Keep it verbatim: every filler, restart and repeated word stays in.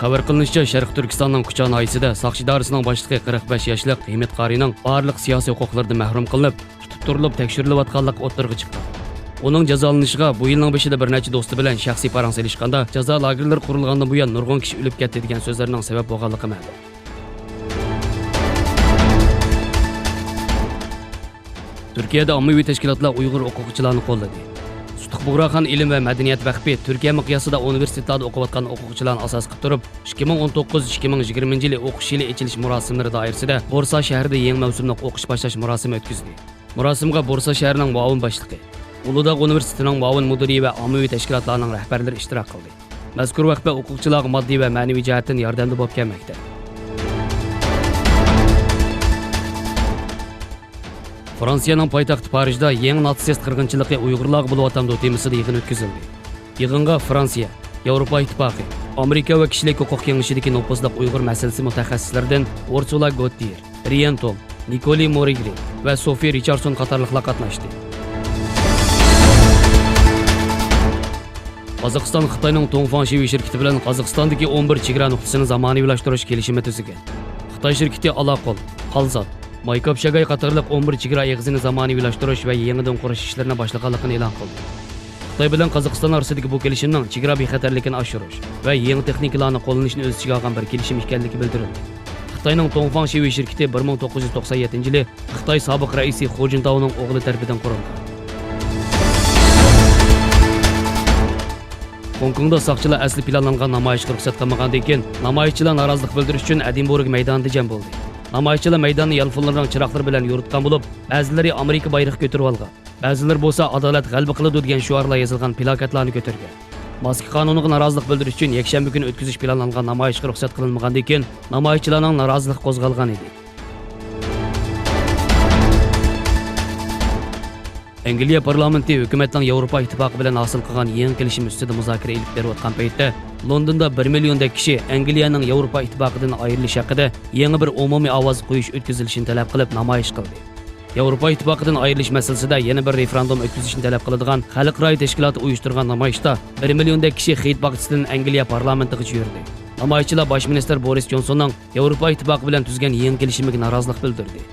خەۋەر قىلىنىشىچە، شەرقىي تۈركىستاننىڭ كۇچا ناھىيىسىدە ساقچى ئىدارىسىنىڭ باشلىقى قىرىق بەش ياشلىق ھىمىت قارىنىڭ بارلىق سىياسىي ھوقۇقلىرىدىن مەھرۇم قىلىنىپ، تۇتۇپ تۇرۇلۇپ تەكشۈرۈلۈۋاتقانلىقى ئوتتۇرىغا چىققان. ئۇنىڭ جازالىنىشىغا بۇ يىلنىڭ بېشىدا بىر نەچچە دوستى بىلەن شەخسىي پاراڭ سېلىشقاندا، جازا لاگېرلىرى قۇرۇلغاندىن بۇيان نۇرغۇن كىشى ئۆلۈپ كەتتى دېگەن سۆزلەرنىڭ سەۋەب بولغانلىقى مەلۇم. تۈركىيەدە ئاممىۋى تەشكىلاتلار ئۇيغۇر ئوقۇغۇچىلارنى قوللىدى. سۇتۇق بۇغراخان ئىلىم ۋە مەدەنىيەت ۋەقپى تۈركىيە مىقياسىدا ئۇنىۋېرسىتېتلاردا ئوقۇۋاتقان ئوقۇغۇچىلارنى ئاساس قىلىپ تۇرۇپ، ئىككى مىڭ ئون توققۇز، ئىككى مىڭ يىگىرمىنچى يىلى ئوقۇش يىلى ئېچىلىش مۇراسىملىرى دائىرىسىدە بورسا شەھىرىدە يېڭى مەۋسۇملۇق ئوقۇش باشلاش مۇراسىمى ئۆتكۈزدى. مۇراسىمغا بورسا شەھىرىنىڭ مۇئاۋىن باشلىقى، ئۇلۇداغ ئۇنىۋېرسىتېتىنىڭ مۇئاۋىن مۇدىرى ۋە ئاممىۋى تەشكىلاتلارنىڭ رەھبەرلىرى ئىشتىراك قىلدى. مەزكۇر ۋەقپە ئوقۇغۇچىلارغا ماددىي ۋە مەنىۋى جەھەتتىن ياردەمدە بولۇپ كەلمەكتە. فرانسىيەنىڭ پايتەختى پارىژدا يېڭى ناتسىست قىرغىنچىلىقى ئۇيغۇرلارغا بولۇۋاتامدۇ تېمىسىدا يىغىن ئۆتكۈزۈلدى. يىغىنغا فرانسىيە، ياۋروپا ئىتتىپاقى، ئامېرىكا ۋە كىشىلىك ھوقۇق كېڭىشىدىكى نوپۇزلۇق ئۇيغۇر مەسىلىسى مۇتەخەسسىسلىرىدىن ئۇرسۇلا گوتتىيېر، رىيەن توم، نىكولى مورىگرى ۋە سوفى رىچاردسون قاتارلىقلار قاتناشتى. قازاقىستان خىتاينىڭ توڭفاڭ شىۋېي شىركىتى بىلەن قازاقىستاندىكى ئون بىر چېگرا نۇقتىسىنى زامانىۋىلاشتۇرۇش كېلىشىمى تۈزگەن. خىتاي شىركىتى ئالاقول، قالزات، مايكاپ شاگاي قاتارلىق ئون بىر چېگرا ئېغىزىنى زامانىۋىلاشتۇرۇش ۋە يېڭىدىن قۇرۇش ئىشلىرىنى باشلىغانلىقىنى ئېلان قىلدى. خىتاي بىلەن قازاقىستان ئارىسىدىكى بۇ كېلىشىمنىڭ چېگرا بىخەتەرلىكىنى ئاشۇرۇش ۋە يېڭى تېخنىكىلارنى قوللىنىشنى ئۆز ئىچىگە ئالغان بىر كېلىشىم ئىكەنلىكى بىلدۈرۈلدى. خىتاينىڭ توڭفاڭ شىۋېي شىركىتى بىر مىڭ توققۇز يۈز توقسان يەتتىنچى يىلى خىتاي سابىق رەئىسى خۇ جىنتاۋنىڭ ئوغلى تەرىپىدىن قۇرۇلغان. خوڭكوڭدا ساقچىلار ئەسلى پىلانلانغان نامايىشقا رۇخسەت قىلمىغاندىن كېيىن، نامايىشچىلار نارازىلىق بىلدۈرۈش ئۈچۈن ئەدىنبۇرگ مەيدانىدا جەم بولدى. نامايىشچىلار مەيداننى يانفونلىرىنىڭ چىراغلىرى بىلەن يورۇتقان بولۇپ، بەزىلىرى ئامېرىكا بايرىقى كۆتۈرۈۋالغان، بەزىلىرى بولسا ئادالەت غەلىبە قىلىدۇ دېگەن شوئارلار يېزىلغان پىلاكەتلارنى كۆتۈرگەن. ماسكا قانۇنىغا نارازىلىق بىلدۈرۈش ئۈچۈن يەكشەنبە كۈنى ئۆتكۈزۈش پىلانلانغان نامايىشقا رۇخسەت قىلىنمىغاندىن كېيىن، نامايىشچىلارنىڭ نارازىلىقى قوزغالغان ئىدى. ئەنگلىيە پارلامېنتى ھۆكۈمەتنىڭ ياۋروپا ئىتتىپاقى بىلەن ھاسىل قىلغان يېڭى كېلىشىم ئۈستىدە مۇزاكىرە ئېلىپ بېرىۋاتقان پەيتتە، لوندوندا بىر مىليوندەك كىشى ئەنگلىيەنىڭ ياۋروپا ئىتتىپاقىدىن ئايرىلىش ھەققىدە يېڭى بىر ئومۇمىي ئاۋاز قويۇش ئۆتكۈزۈلۈشىنى تەلەپ قىلىپ نامايىش قىلدى. ياۋروپا ئىتتىپاقىدىن ئايرىلىش مەسىلىسىدە يەنە بىر رېفېراندۇم ئۆتكۈزۈشنى تەلەپ قىلىدىغان خەلقئارا تەشكىلاتى ئۇيۇشتۇرغان نامايىشتا بىر مىليوندەك كىشى خېيت باغچىسىدىن ئەنگلىيە پارلامېنتىغىچە يۈردى. نامايىشچىلار باش مىنىستىر بورىس جونسوننىڭ ياۋروپا ئىتتىپاقى بىلەن تۈزگەن يېڭى كېلىشىمىگە نارازىلىق بىلدۈردى.